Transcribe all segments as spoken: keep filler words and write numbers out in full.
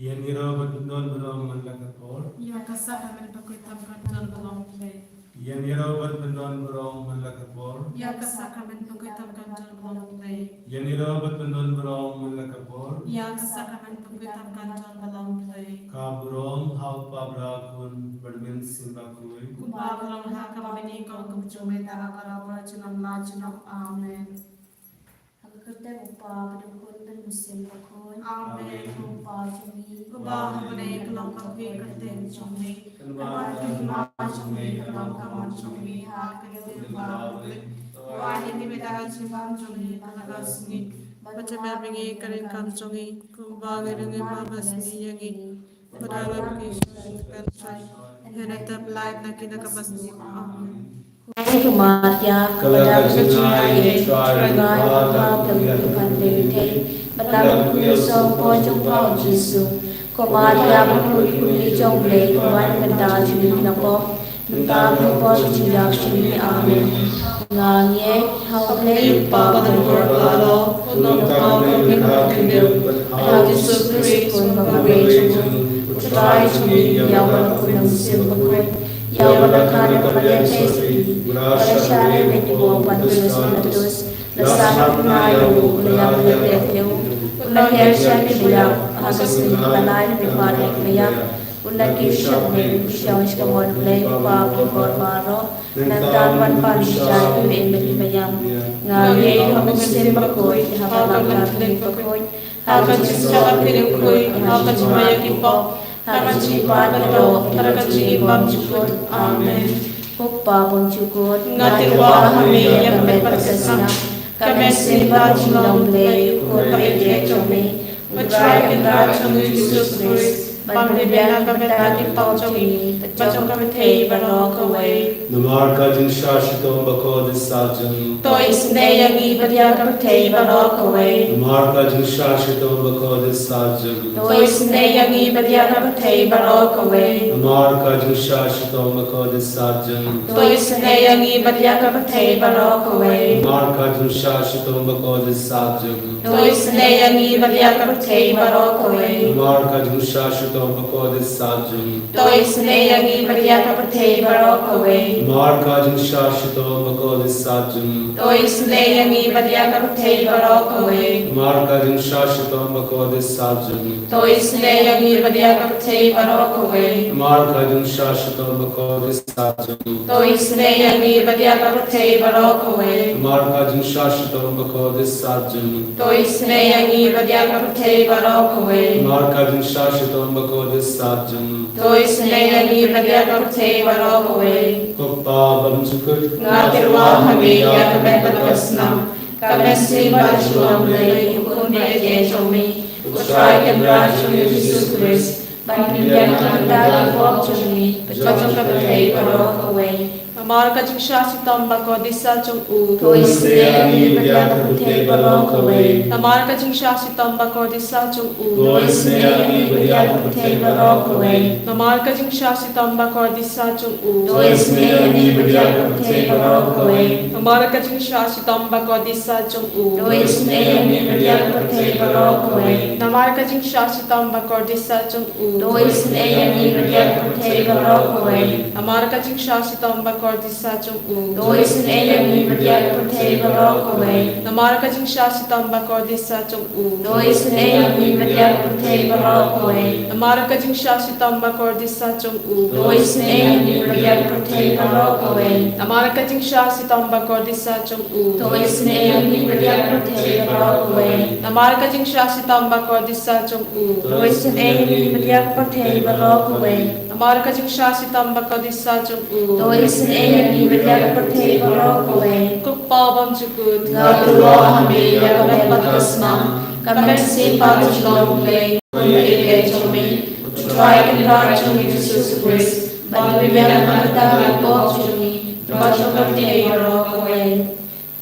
Ïa ngi ruh ban pyndon burom man la ka por. Ïa ka sakramen bakhuid tam kan jong U Blei. Ïa ngi ruh ban pyndon burom man la ka por. Ïa ka sakramen bakhuid tam kan jong U Blei. Ïa ngi ruh ban pyndon burom man la ka por. Ïa ka sakramen bakhuid tam kan jong U Blei. Ka burom ha U Kpa bad ha U Khun bad U Mynsiem Bakhuid. Kumba ka long ha kaba bynta, ka bynta jong U Blei, ka bynta jong U Blei. Amen. Ha ka kyrteng U Kpa bad U Khun bad U Mynsiem Bakhuid. Amen. Ko Kpa jong ngi, uba ha bneng, ka long ka kyrteng jong ngi. Ka wan ka hima jong ngi, ka long ka mon jong ngi ha ka kyrteng ba u Blei. Ai ïa ngi mynta ka jingbam jong ngi ha kane ka sngi. Bad ïa ngi ka ring kam jong ngi, kumba ngi ring ïa kiba sniew ïa ngi. Bad ym dei ban ïoh sha ka jingpynshoi. Hynrei tep lait na kine kiba sniew. Amen. Ko Maria, kaba dap ka jingaiei, Trai, Trai, kaba dap ka jingaiei, bad la ka kñia sawpor jong pha u Jisu. Ko Maria, bakhuid kmie jong U Blei, wan pynban jong ngi kiba pop, mynta bad ha ka por jong ka jingdap jong ngi. Amen. Nga ngeit ha U Blei U Kpa kaba don bor baroh, U Nongpynim uba kyrkhu, bad ha U Jisu Khrist U Khun ba kawei jong U Trai jong ngi, ïa uba la kut da U Mynsiem Bakhuid, ïa uba la kha na ka Maria Theisotti, u la shah ri bad u la bud, u la sah na bnai, u la ïap, u la leit ha u, u la her sha ki baïap, ha ka sngi kaba lai na ki baïap. U la kiew sha bneng, u shong sha ka mon U Blei Kpa ba don bor baroh. Mynta u wan ban pynshai ïa ki im bad ki baïap. Nga ngeit ha U Mynsiem Bakhuid, ha ka Balang Katholik bakhuid, ha ka jingïasyrdoh bakhuid, ha ka jingbatai ïa ki pop, ha ka jingpynpaw, ha ka jingim bymjukut. Amen. Ko Kpa bymjukut, nga tyrwa ha me ïa ka met bad ka snam, ka mynsiem bad ka jinglong Blei, U Khun ba ïeit jong me, U Trai Kynrad jong ngi U Jisu Khrist, ban pynbiang na ka bynta ki pop jong ngi bad jong ka pyrthei baroh kawei. Namar ka jingshah shitom bakordit sah jong U. To isynei ïa ngi bad ïa ka pyrthei baroh kawei. Namar ka jingshah shitom bakordit sah jong U. To isynei ïa ngi bad ïa ka pyrthei baroh kawei. Namar ka jingshah shitom bakordit sah jong U. To isynei ïa ngi bad ïa ka pyrthei baroh kawei. Namar ka jingshah shitom bakordit sah jong U. To isynei ïa ngi bad ïa ka pyrthei baroh kawei. Namar ka jingshah shitom bakordit sah jong U. To isynei ïa ngi bad ïa ka pyrthei baroh kawei. Namar ka jingshah shitom bakordit sah jong U. To isynei ïa ngi bad ïa ka pyrthei baroh kawei. Namar ka jingshah shitom bakordit sah jong U. To isynei ïa ngi bad ïa ka pyrthei baroh kawei. Namar ka jingshah shitom bakordit sah jong U. To isynei ïa ngi bad ïa ka pyrthei baroh kawei. Namar ka jingshah shitom bakordit sah jong U. To isynei ïa ngi bad ïa ka pyrthei baroh kawei. Namar ka jingshah shitom bakordit sah jong U. To isynei ïa ngi bad ïa ka pyrthei baroh kawei. Ko Kpa bymjukut, nga tyrwa ha me ïa ka met bad ka snam, ka mynsiem bad ka jinglong Blei, U Khun ba ïeit jong me, U Trai Kynrad jong ngi U Jisu Khrist, ban pynbiang na ka bynta ki pop jong ngi bad jong ka pyrthei baroh kawei. Namar ka jingshah shitom bakordit sah jong U. To isynei ïa ngi bad ïa ka pyrthei baroh kawei. Namar ka jingshah shitom bakordit sah jong U. To isynei ïa ngi bad ïa ka pyrthei baroh kawei. Namar ka jingshah shitom bakordit sah jong U. To isynei ïa ngi bad ïa ka pyrthei baroh kawei. Namar ka jingshah shitom bakordit sah jong U. To isynei ïa ngi bad ïa ka pyrthei baroh kawei. Namar ka jingshah shitom bakordit sah jong U. To isynei ïa ngi bad ïa ka pyrthei baroh kawei. Namar ka jingshah shitom bakordit sah jong U. To isynei ïa ngi bad ïa ka pyrthei baroh kawei. Namar ka jingshah shitom bakordit sah jong U. To isynei ïa ngi bad ïa ka pyrthei baroh kawei. Namar ka jingshah shitom bakordit sah jong U. To isynei ïa ngi bad ïa ka pyrthei baroh kawei. Namar ka jingshah shitom bakordit sah jong U. To isynei ïa ngi bad ïa ka pyrthei baroh kawei. Namar ka jingshah shitom bakordit sah jong U. To isynei ïa ngi bad ïa ka pyrthei baroh kawei. Namar ka jingshah shitom bakordit sah jong U. To isynei ïa ngi bad ïa ka pyrthei baroh kawei. Ko Kpa bymjukut, nga tyrwa ha me ïa ka met bad ka snam, ka mynsiem bad ka jinglong Blei, U Khun ba ïeit jong me, U Trai Kynrad jong ngi U Jisu Khrist, ban pynbiang na ka bynta ki pop jong ngi bad jong ka pyrthei baroh kawei.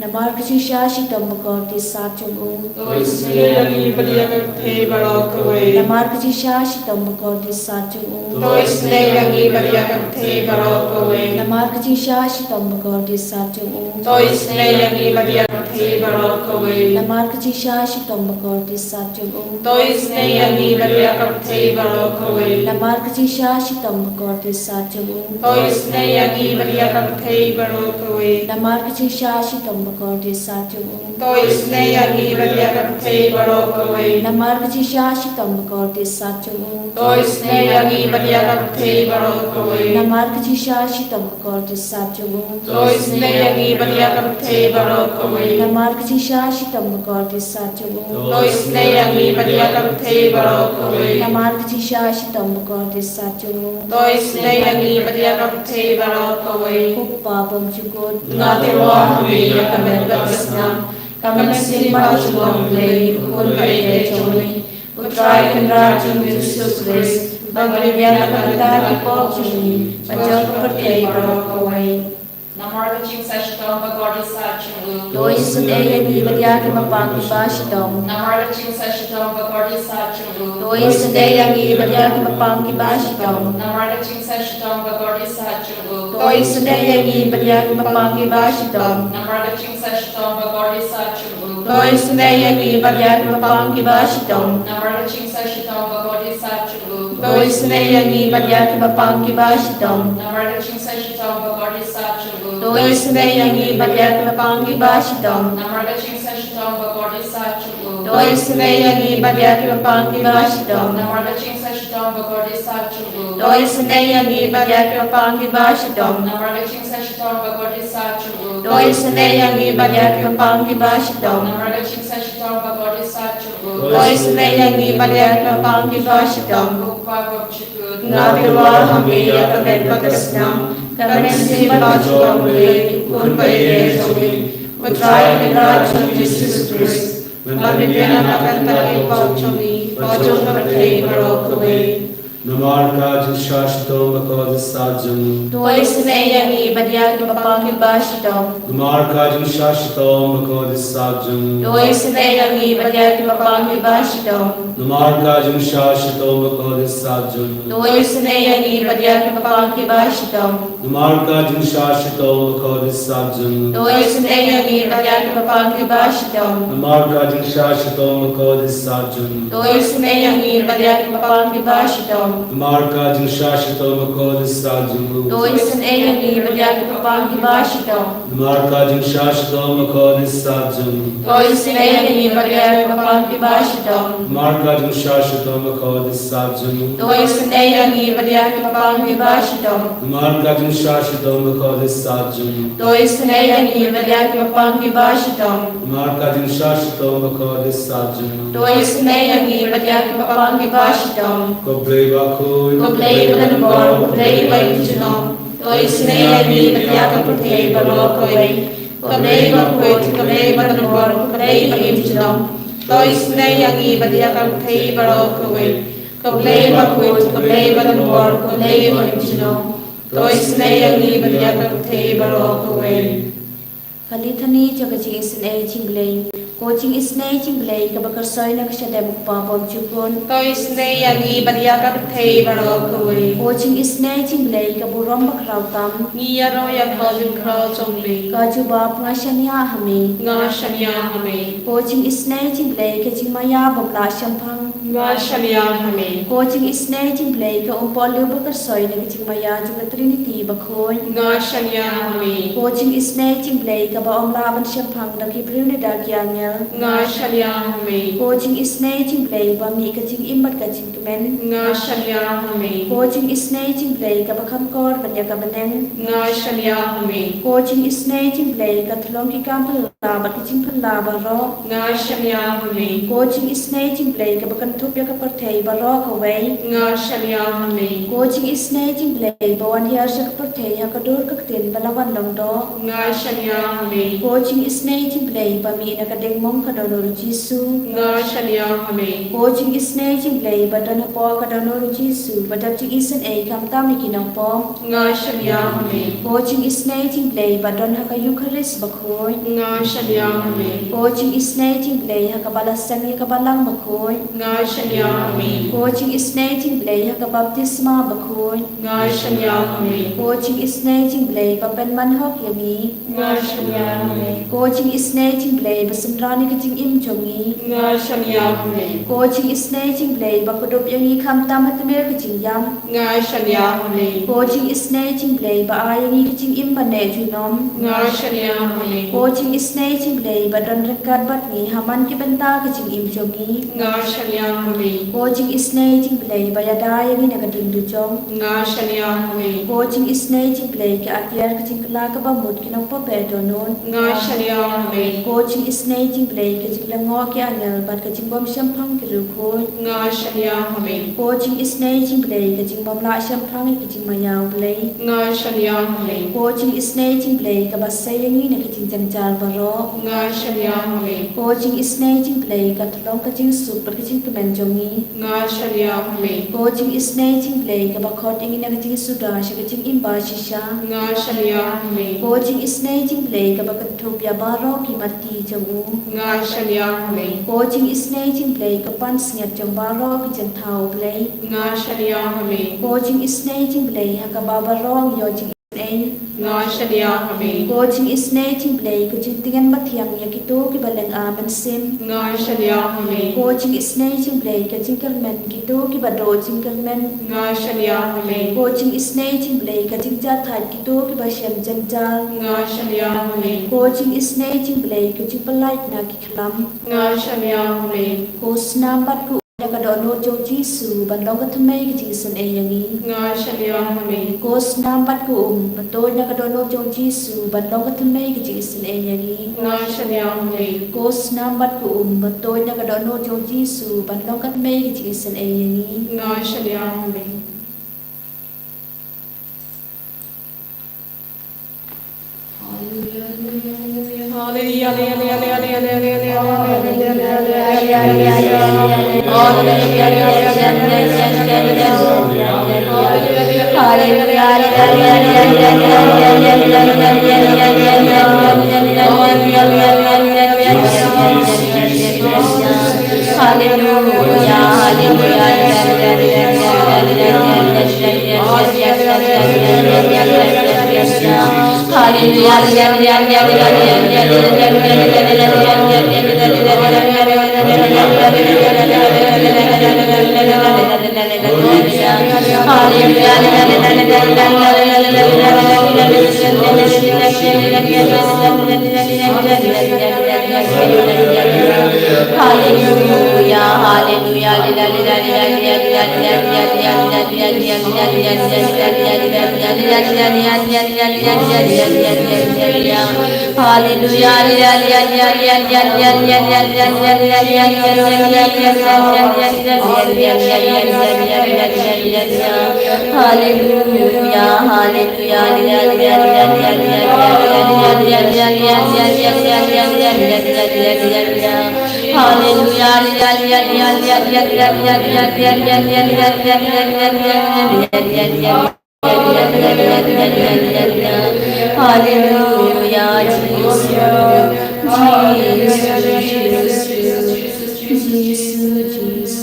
Namar ka jingshisha shitom bakordit sat jong u. To isynei ïa ngi bad ïa ka pyrthei baroh kawei. Namar ka jingshisha shitom bakordit sat jong u. To isynei ïa ngi bad ïa ka pyrthei baroh kawei. Namar ka jingshisha shitom bakordit sat jong u. To isynei ïa ngi bad ïa ka pyrthei baroh kawei. Namar ka jingshisha shitom bakordit sat jong u. To isynei ïa ngi bad ïa ka pyrthei baroh kawei. Namar ka jingshisha shitom bakordit sat jong u. To isynei ïa ngi bad ïa ka pyrthei baroh kawei. Namar ka jingshisha shitom bakordit sat jong u. To isynei ïa ngi bad ïa ka pyrthei baroh kawei. Namar ka jingshisha shitom bakordit sat jong u. To isynei ïa ngi bad ïa ka pyrthei baroh kawei. Namar ka jingshisha shitom bakordit sat jong u. To isynei ïa ngi bad ïa ka pyrthei baroh kawei. Namar ka jingshisha shitom bakordit sat jong u. To isynei ïa ngi bad ïa ka pyrthei baroh kawei. Namar ka jingshisha shitom bakordit sat jong u. To isynei ïa ngi bad ïa ka pyrthei baroh kawei. Ko Kpa bymjukut. Nga tyrwa ha me ïa ka met bad ka snam, ka mynsiem ba jong U Blei, U Khun ba ïeit jong ngi, U Trai Kynrad jong ngi Jisu Khrist, ban pynbiang na ka bynta ki pop jong ngi bad jong ka pyrthei baroh kawei. Namar ka jingshisha shitom bakordit sat jong u. To isynei ïa ngi bad ïa kiba pang kiba shitom. Namar ka jingshisha shitom bakordit sat jong u. To isynei ïa ngi bad ïa kiba pang kiba shitom. Namar ka jingshisha shitom bakordit sat jong u. To isynei ïa ngi bad ïa kiba pang kiba shitom. Namar ka jingshisha shitom bakordit sat jong u. To isynei ïa ngi bad ïa kiba pang kiba shitom. Namar ka jingshisha shitom bakordit sat jong u. To isynei ïa ngi bad ïa kiba pang kiba shitom. Namar ka jingshisha shitom bakordit sat jong u. To isynei ïa ngi bad ïa kiba pang kiba shitom. Namar ka jingshisha shitom bakordit sat jong u. To isynei ïa ngi bad ïa kiba pang kiba shitom. Namar ka jingshisha shitom bakordit sat jong u. To isynei ïa ngi bad ïa kiba pang kiba shitom. Namar ka jingshisha shitom bakordit sat jong u. To isynei ïa ngi bad ïa kiba pang kiba shitom. Namar ka jingshisha shitom bakordit sat jong u. To isynei ïa ngi bad ïa kiba pang kiba shitom. Ko Kpa bymjukut. Nga tyrwa ha me ïa ka met bad ka snam, ka mynsiem ba jong U Blei, U Khun ba ïeit jong ngi, U Trai Kynrad jong ngi Jisu Khrist, ban pynbiang na ka bynta ki pop jong ngi bad jong ka pyrthei baroh kawei. Namar ka jingshisha shitom bakordit sat jong u. To isynei ïa ngi bad ïa kiba pang kiba shitom. Namar ka jingshisha shitom bakordit sat jong u. To isynei ïa ngi bad ïa kiba pang kiba shitom. Namar ka jingshisha shitom bakordit sat jong u. To isynei ïa ngi bad ïa kiba pang kiba shitom. Namar ka jingshisha shitom bakordit sat jong u. To isynei ïa ngi bad ïa kiba pang kiba shitom. Namar ka jingshisha shitom bakordit sat jong u. To isynei ïa ngi bad ïa kiba pang kiba shitom. Namar ka jingshisha shitom bakordit sat jong u. To isynei ïa ngi bad ïa kiba pang kiba shitom. Namar ka jingshisha shitom bakordit sat jong u. To isynei ïa ngi bad ïa kiba pang kiba shitom. Namar ka jingshisha shitom bakordit sat jong u. To isynei ïa ngi bad ïa kiba pang kiba shitom. Namar ka jingshisha shitom bakordit sat jong u. To isynei ïa ngi bad ïa kiba pang kiba shitom. Namar ka jingshisha shitom bakordit sat jong u. To isynei ïa ngi bad ïa kiba pang kiba shitom. Ko Blei bakhuid, ko Blei badonbor, ko Blei ba im junom. To isynei ïa ngi bad ïa ka pyrthei baroh kawei. Ko Blei bakhuid, ko Blei badonbor, ko Blei ba im junom. To isynei ïa ngi bad ïa ka pyrthei baroh kawei. Ko Blei bakhuid, ko Blei badonbor, ko Blei ba im junom. To isynei ïa ngi bad ïa ka pyrthei baroh kawei. Ka Litany jong ka jingisynei jingblei. Ko jingisynei jingblei kaba kyrsoi na ka shadem u Kpa bymjukut. To isynei ïa ngi bad ïa ka pyrthei baroh kawei. Ko jingisynei jingblei ka burom bakhraw tam. Ngi ïaroh ïa ka jingkhraw jong U Blei. Ko jubab, nga shaniah ha me. Nga shaniah ha me. Ko jingisynei jingblei ka jingmaïa bym lah shemphang. Nga shaniah ha me. Ko jingisynei jingblei ka umpohliew bakyrsoi na ka jingmaïa jong ka Trinity bakhuid. Nga shaniah ha me. Ko jingisynei jingblei kaba ym lah ban shemphang da ki briew ne da ki angel. Nga shaniah ha me. Ko jingisynei jingblei ba mih ka jingim bad ka jingkmen. Nga shaniah ha me. Ko jingisynei jingblei kaba kham kor ban ïa ka bneng. Nga shaniah ha me. Ko jingisynei jingblei ka thlong ki kam phylla bad ki jingphylla baroh. Nga shaniah ha me. Ko jingisynei jingblei kaba kynthup ïa ka pyrthei baroh kawei. Nga shaniah ha me. Ko jingisynei jingblei ba wan hiar sha ka pyrthei ha ka dur ka ktien ba la wan long doh. Nga shaniah ha me. Ko jingisynei jingblei ba mih na ka ding Mong ka dohnud u Jisu. Nga shaniah ha me. Ko jingisynei jong u Blei ba don hapoh ka dohnud u Jisu, ba dap jingisynei khamtam ïa ki nongpop. Nga shaniah ha me. Ko jingisynei jong u Blei ba don ha ka Eukharist bakhuid. Nga shaniah ha me. Ko jingisynei jong u Blei ha kaba la seng ïa ka Balang bakhuid. Nga shaniah ha me. Ko jingisynei jong u Blei ha ka baptisma bakhuid. Nga shaniah ha me. Ko jingisynei jong u Blei ba pynman hok ïa ngi. Nga shaniah ha me. Ko jingisynei jong u Blei ba synran ïa ka jingim jong ngi. Nga shaniah ha me. Ko jingisynei jong u Blei ba kdup ïa ngi khamtam ha tmier ka jingïap. Nga shaniah ha me. Ko jingisynei jong u Blei ba ai ïa ngi ka jingim ban neh junom. Nga shaniah ha me. Ko jingisynei jong u Blei ba don ryngkat bad ngi ha man ki bynta ka jingim jong ngi. Nga shaniah ha me. Ko jingisynei jong u Blei ba ïada ïa ngi na ka ding dujok. Nga shaniah ha me. Ko jingisynei jong u Blei ka atiar ka jingkylla kaba mut ki nongpop ba dohnud. Nga shaniah ha me. Ko jingisynei jong u Blei ka jinglyngngoh ki angel bad ka jingbym shemphang ki riewkhuid. Nga shaniah ha me. Ko jingisynei jong u Blei ka jingbym lah shemphang ïa ka jingmaïa u Blei. Nga shaniah ha me. Ko jingisynei jong u Blei kaba sei ïa ngi na ka jingjynjar baroh. Nga shaniah ha me. Ko jingisynei jong u Blei ka tyllong ka jingsuk bad ka jingkmen jong ngi. Nga shaniah ha me. Ko jingisynei jong u Blei kaba khot ïa ngi na ka jingsuda sha ka jingim ba shisha. Nga shaniah ha me. Ko jingisynei jong u Blei kaba kynthup ïa baroh ki matti jong u. Nga shaniah ha me. Ko jingisynei jong u Blei ka pansngiat jong baroh ki jingthaw u Blei. Nga shaniah ha me. Ko jingisynei jong u Blei ha kaba baroh ngi ïoh jing Nga shaniah ha me. Ko jingisynei jong u Blei ka jingtngen bathiang ïa kito kiba lynga mynsiem. Nga shaniah ha me. Ko jingisynei jong u Blei ka jingkyrmen kito kiba duh jingkyrmen. Nga shaniah ha me. Ko jingisynei jong u Blei ka jingjahthait kito kiba shem jynjar. Nga shaniah ha me. Ko jingisynei jong u Blei ka jingpyllait na ki khlam. Nga shaniah ha me. Ko snam bad ko na ka dohnud jong u Jisu ban long ka thymmei ka jingisynei ïa ngi. Nga shaniah ha me. Ko snam bad ko um ba tuid na ka dohnud jong u Jisu ban long ka thymmei ka jingisynei ïa ngi. Nga shaniah ha me. Ko snam bad ko um ba tuid na ka dohnud jong u Jisu ban long ka thymmei ka jingisynei ïa ngi. Nga shaniah ha me. Hallelujah, hallelujah, hallelujah. Hallelujah, hallelujah. Hallelujah. Hallelujah, hallelujah, hallelujah. Hallelujah, Jesus, Jesus, Jesus, Jesus.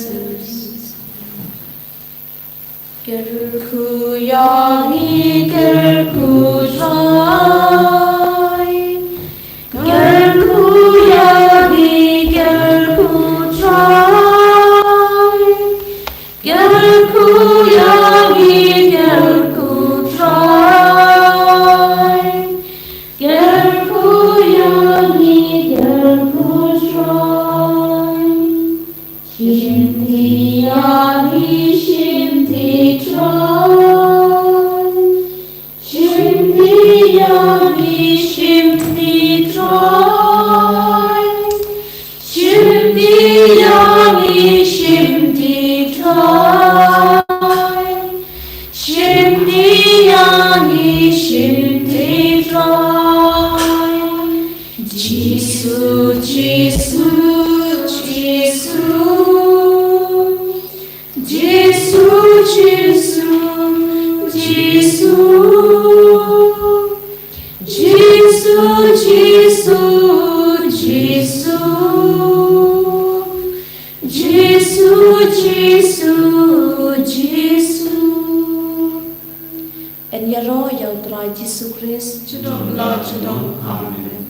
Kyrkhu ïa ngi, kyrkhu Trai. Kyrkhu ïa ngi, kyrkhu Trai. Kyrkhu ïa ngi, kyrkhu Trai. Kyrkhu ïa ngi, kyrkhu Trai. Shimti ïa ngi, shimti Trai. Shimti ïa ngi, shimti Trai. Shimti ïa ngi, shimti Trai. Shimti ïa ngi, shimti Trai. Jisu, Jisu. Jisu, Jisu, Jisu. Yn ïaroh ïa U Trai Jisu Khrist. Sha ïing la sha ïing. Amen.